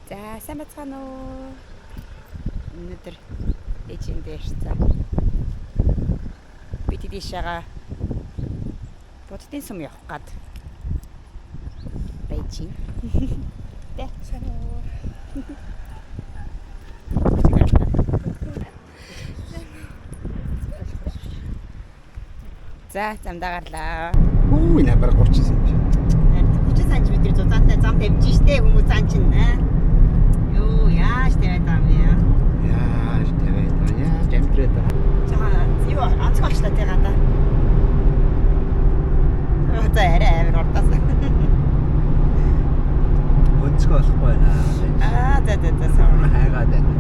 За, сайн бацгаана уу? Өнөөдөр ээжийн дээр за. Би тийшээгаа буддын сүм явах гад байж байна. Тэ. Сайн уу? За, замдаа гарлаа. Хүү энэ бараг 30 сая юм шиг. 30 сая бид тэр зузаантай зам тавьж штэ хүмүүс зан чинь аа. Йоо, яаж тавиад байгаа юм бэ? Яаж тавиад байгаа? Яаж амьдраад байгаа? Жахан юу онцгой болчлаа тий гадаа. За, арай амар урдаас. Өнцгөө болохгүй байна. Аа, за за за. Sorry. Хайгаад байна.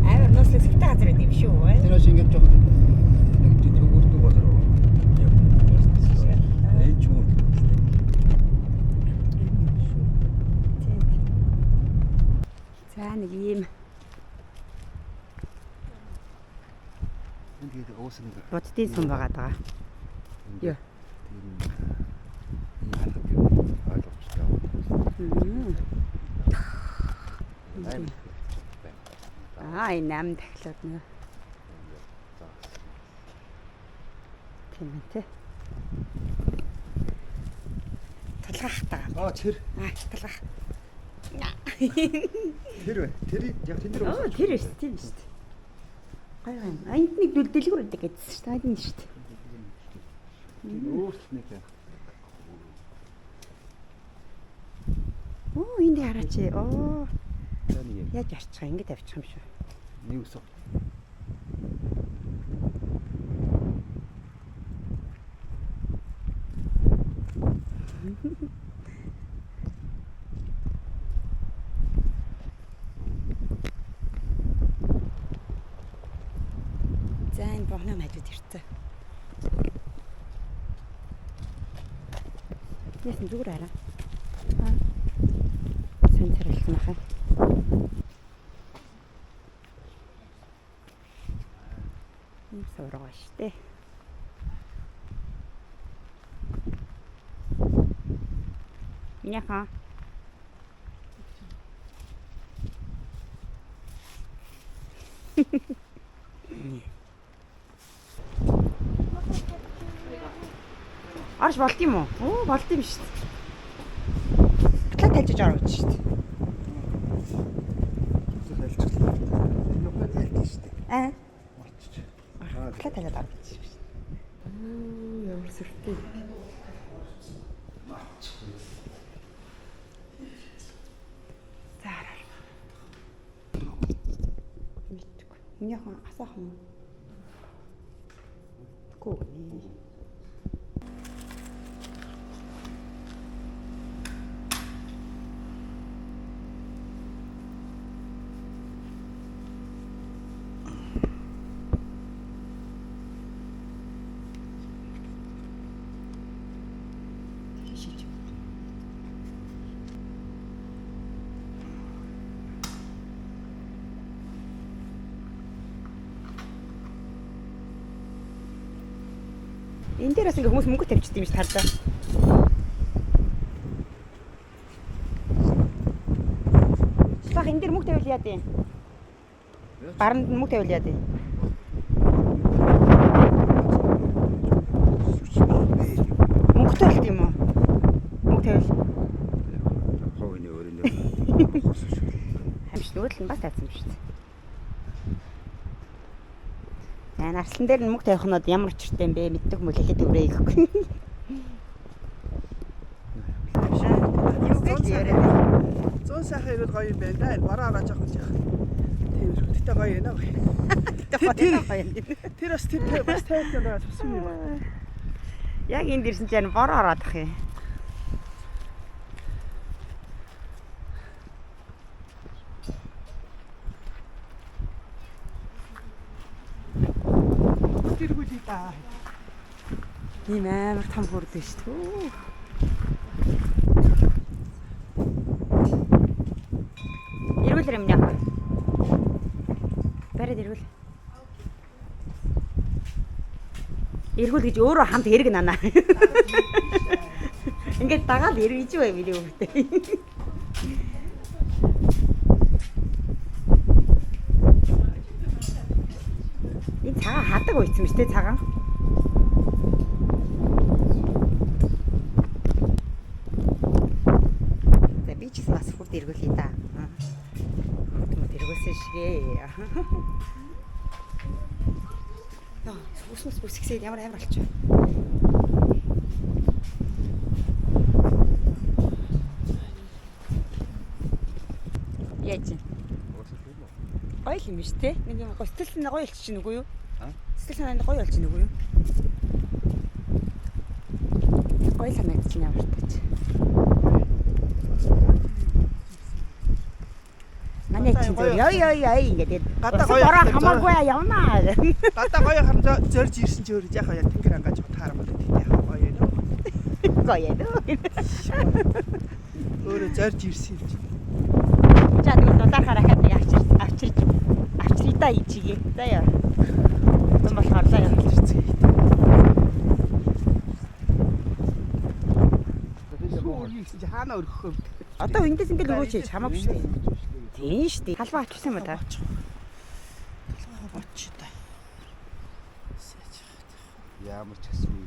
Амар нууцлаг сүртэй газар байт юм шүү. Тэр бас ингэж жоохон нэг төгөрдөг газар уу? Энэ ч юм уу? За, нэг ийм Энд тэгээд уусаа нэг буддын сүм байгаа даа. Юу? Тийм харахад юм ойлгомжтой. Аа, энэ нам тахлаад нэ. Тийм ээ тий. Тулгах таа. Аа, тэр Аа, тулгах. тэр бай. Тэр яг тэн дээр Оо, тэр шүү, тийм шүү. Гоё юм. А энд нэг дэлгүүр өгдөг гэдсэн шүү дээ. Энэ шүү дээ. Өөрөлт нэг яах. Оо, энд хараач. Оо, За, нэг юм. яаж арчих юм? Ингэж авчих юм шүү. Нэг өсөх. За, энэ богны хажууд ирсэн. Яасан зүгээр хараа. Аа. Сэн царайлсан баха. Ийм сургаа штэ. Яха. Арч болд юм уу? Оо, болд юм шүү дээ. Батлаа тайлж орж шүү дээ. Тайлцглаа. Энэ тайлж шүү дээ. Аа. Мартчих. Батлаа тайлаад орж шүү дээ. Оо, ямар сүртэй. За хараа. Мэдгүй. Миний хон асаахан уу? Гүү. Шиж. Энэ дээр бас ингээ хүмүүс мөнгө тавьчихсан юм шиг тарлаа. Баг, энэ дээр мөнгө тавиул яа дий? Баранд нь мөнгө тавиул яа дий? Мөнгөтэй болт юм уу? Мөнгө тавиул. Ховны өрөөнд хосож. Хамш нөгөө л нь бас тавьсан юм шүү дээ. За, нарслан дээр нь мөнгө тавих нь ямар учиртай юм бэ? Мэддэг мөл хэлээд өгрөө гэхгүй. Юу гэж яриад байна? 100 сайхан ирвэл гоё юм байна да. Энэ бороо ороо жоохон жах. Тиймэрхүү. Гэтэ гоё юм аа. Тэр гоё юм. Тэр бас тэр бас тайлт юм байгаа тусам юм байна. Яг энд ирсэн чинь бороо ороод ах юм. Тэргүүлээ да. Ийм амар том хүрдэг шүү дээ. Эргүүл юм яах. Бариад эргүүл. Эргүүл гэж өөрөө хамт эрг нанаа. Ингээд дагаал эргэж бай миний өвтэй. Гайгүй ийцэн биш те цагаан. За би ч гэсэн бас хүрд эргүүлье да. Хүрд мөт эргүүлсэн шигээ. Яа, ус ус үсгсээд ямар амар болчих. Яаж юм? Гоё л юм биш те. Нэг юм гоё сэтгэл санаа гоё болчих нүггүй юу? Сэтгэл санаанд гоё болчих нүггүй юу? Гоё санагдчих ямар тач. Манай чинь зөв ёо ёо ёо ингээд Гадаа гоё бороо явах хамаагүй явнаа. Гадаа гоё харан зорж ирсэн чи өөрөө яхаа яа тэнгэр ангааж таармал гэдэг яхаа гоё юм. Гоё ээ. Өөрөө зорж ирсэн юм чи. За тэгвэл дулаархаар ахаад нэг авчир авчирч авчиръя да ичигээ. За яа. Тун болохоор за яа. Ирцгээе. Сүү өргөе гэсэн чи хаана өргөх вэ? Одоо эндээс ингээд өгөөч хийж хамаагүй шүү дээ. Тийм шүү дээ. Халбаа авчихсан юм уу та? Толгойгоо бочи та. Ямар ч хэсгүй.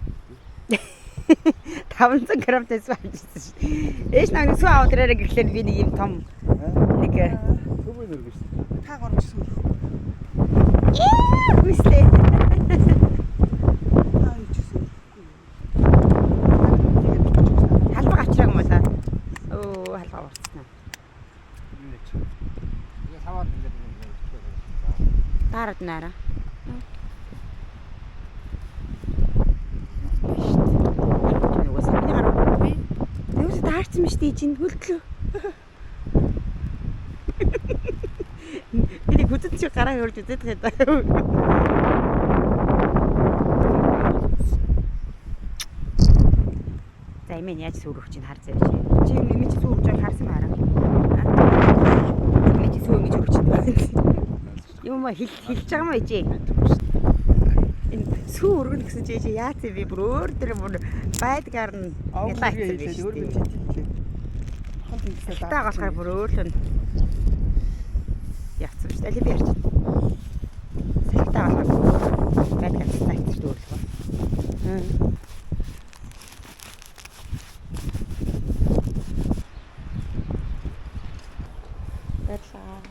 500 г тэс авчихсан шүү дээ. Ээж нэг сүү аваад ирээрэй гэхлээр би нэг юм том нэг Төмөн өргөж шүү. Та гурав ч гэсэн өргөх. ээ хүслээ. Та хоёр ч гэсэн өргөхгүй. Тэгээд бочиж. Халбаа авчираг юм уу та? Өө халбаа урцсан. Юу яач. Тэгээ саваар ингээд ингээд. Таарад наараа. Нүгээс миний гарав. Юус таарсан юм шүү дээ чинь хөлтлөө. Би нэг хүзэн чи гараа хөрж үзээд байгаа юм. За эмээ яаж сүрөх чинь хар заяа чи. Чи юм чи сүрж байгааг харсан маараа. Эмээ чи сүү ингэж өрч чинь. Юм а хэл хэлж байгаа маа ичээ. Энэ сүү өргөн гэсэн чи ээжээ яац юм бэ? Бүр өөр дээр бүр байдгаар нь ялаа хийсэн байж өөр шүү дээ. хэлээ. Хон тэнцээ Та болохоор бүр өөр л нь явцсан шүү дээ. Аль би ярьж. Салхитай болохоор бүр байдгаар цайцсан шүү дээ өөрлөгөө. Баярлалаа.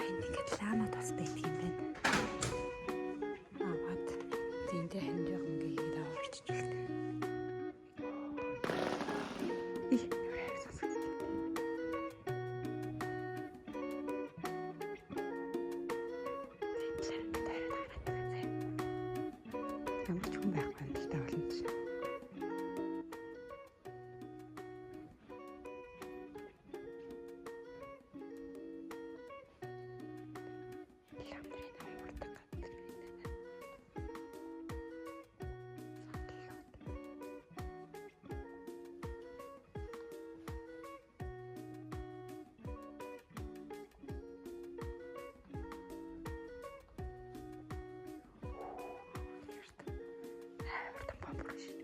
Энд ингээд лаанууд бас байдаг юм байна. Аваад зэндээ хандив ингээ хийгээд аваад орчиж үлдээ. И ямар хайр сонсогдсон. Энэ талаар ингээд тойроод хараад байгаа заяа. Ямар ч хүн байхгүй амжилттай болно чинь. Лам нарын амурдаг газар байна. Садлууд. Амар том бомбор шиг.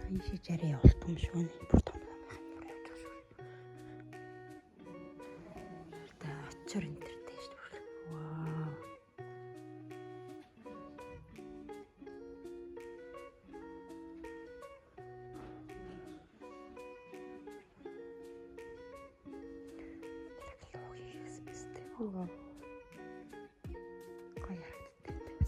Энэ шиг жараа явуулт юм шиг байна. Бүр том том байх юм бүр явж байгаа шүү. Та очор энэ тэртэй шүү дээ. Вау. Лог хийсэн биз дээ. Вау. Гоё харагддаг юм байна.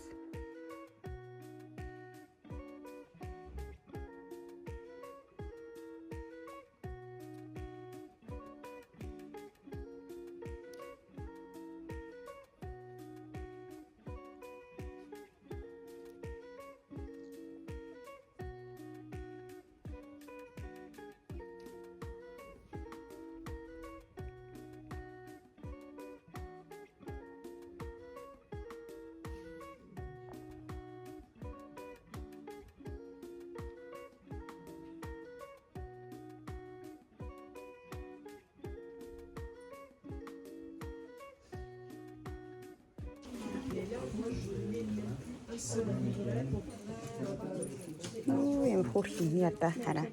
Юу юм хөөрхөн юм одоо хараа.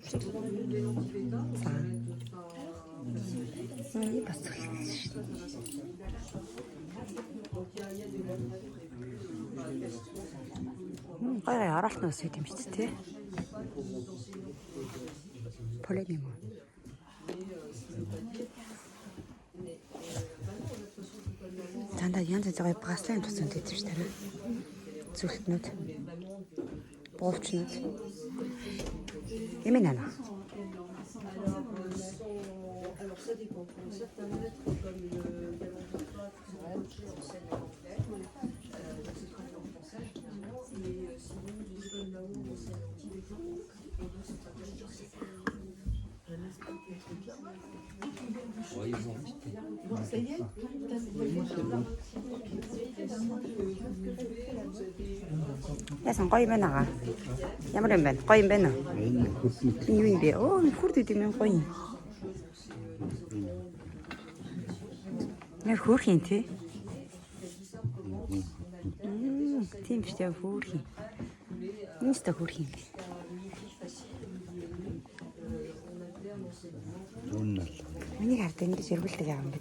За. Энэ бас шүү дээ. Гой гой оролт нөөс юм шүү дээ, тий. Полен юм уу? Дандаа янз янз гоё браслет тусан гэдэг шүү дээ. Зүлтнүүд. Буувчнууд. Юм нана. Alors ça dépend. Pour certains maîtres comme le galon de Pâques sont enseignent en anglais. Donc c'est traduit en français généralement. Mais sinon, des écoles là-haut on enseigne en tibétain. Et donc c'est traduit en français. Яасан гоё юм байна аа. Ямар юм бэ? Гоё юм байна уу? Энэ хөрсний Энэ юу юм бэ? Оо, энэ хүрд идэм юм гоё юм. Нэр хөөрхийн тий. Тийм биш дээ хөөрхийн. Энэ ч та хөөрхийн юм бэ. зүүн нал. Миний хард ингэж эргүүлдэг яа юм бэ?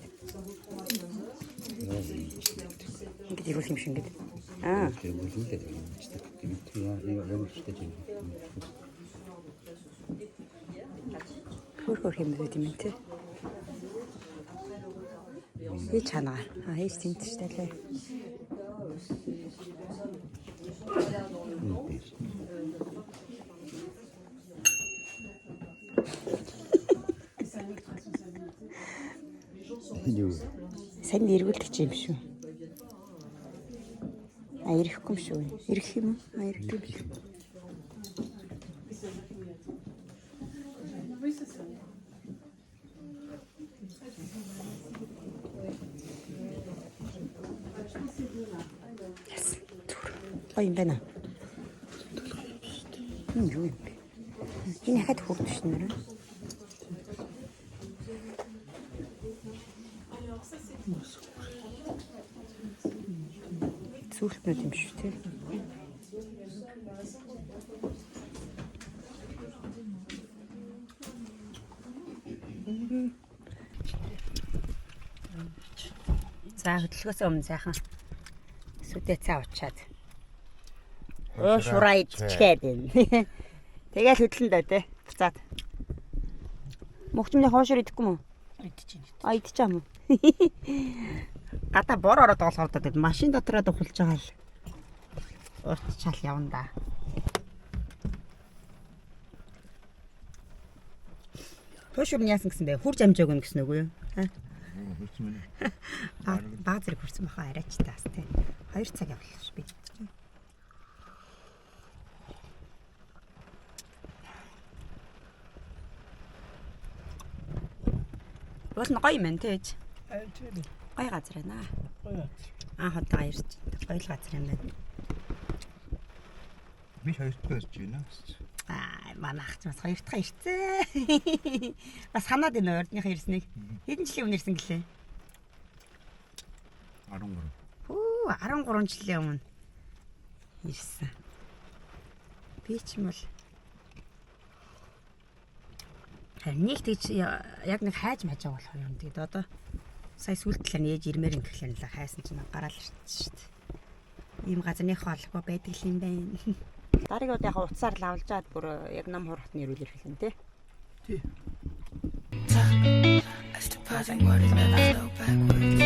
Ингэж эргүүлэх юм шиг ингэж. Аа. Тэгвэл л юм ч тийм ямар ч тийм. Хөөр хөөр юм байт юм тий. Хий чанаа. А хийж тэнт ч талаа. Энэ юу? Сайн эргүүлдэг юм шүү. А ирэхгүй юм шүү. Ирэх юм уу? А ирэх юм шүү. Yes. Түр. Гоё юм байна. Энэ юу юм бэ? Энэ хахад хөрдөж шнэ. Зүрхнүүд юм шүү тий. За хөдөлгөөс өмнө сайхан сүдээ цаа уучаад. Оо шураа идчихээд байна. Тэгэл хөдлөн дөө тий. Буцаад. Мөгчмний хоошор идэхгүй мө? Идэж байна. А идчих юм уу? Гадаа бор ороод тоглохоор даа. Машин дотроо духалж байгаа л. Уртчаал явна да. Туш юм яасан гэсэн бэ? Хурж амжааг нь гэсэн үг үү? Аа. Баг зэрэг хурцсан баха арайч таас тий. 2 цаг явлаа ш би. Уул нь гоё юм байна тий. Гоё газар байна. Гоё. Анх удаа ирж гоё л газар юм байна. Би хоёр дахь ирж байна. Аа, манай ах ч бас хоёр дахь ирцээ. Бас санаад байна урдныхаа ирснийг. Хэдэн жилийн өмнө ирсэн гэлээ? 13. Хүү, 13 жилийн өмнө ирсэн. Би ч юм бол харин нэг тэгж яг нэг хайж маж байгаа болохоор юм. Тэгээд одоо сая сүүлд талаар нь ээж ирмээр юм гэхлээр л хайсан чинь гараал ирсэн шүү дээ. Ийм газар нэг хоолгүй байдаг л юм байна. Дарыг одоо яг утсаар лавлжаад бүр яг ном хурахт нь ирүүл ирэх юм тий. Тий. As departing words never flow backward.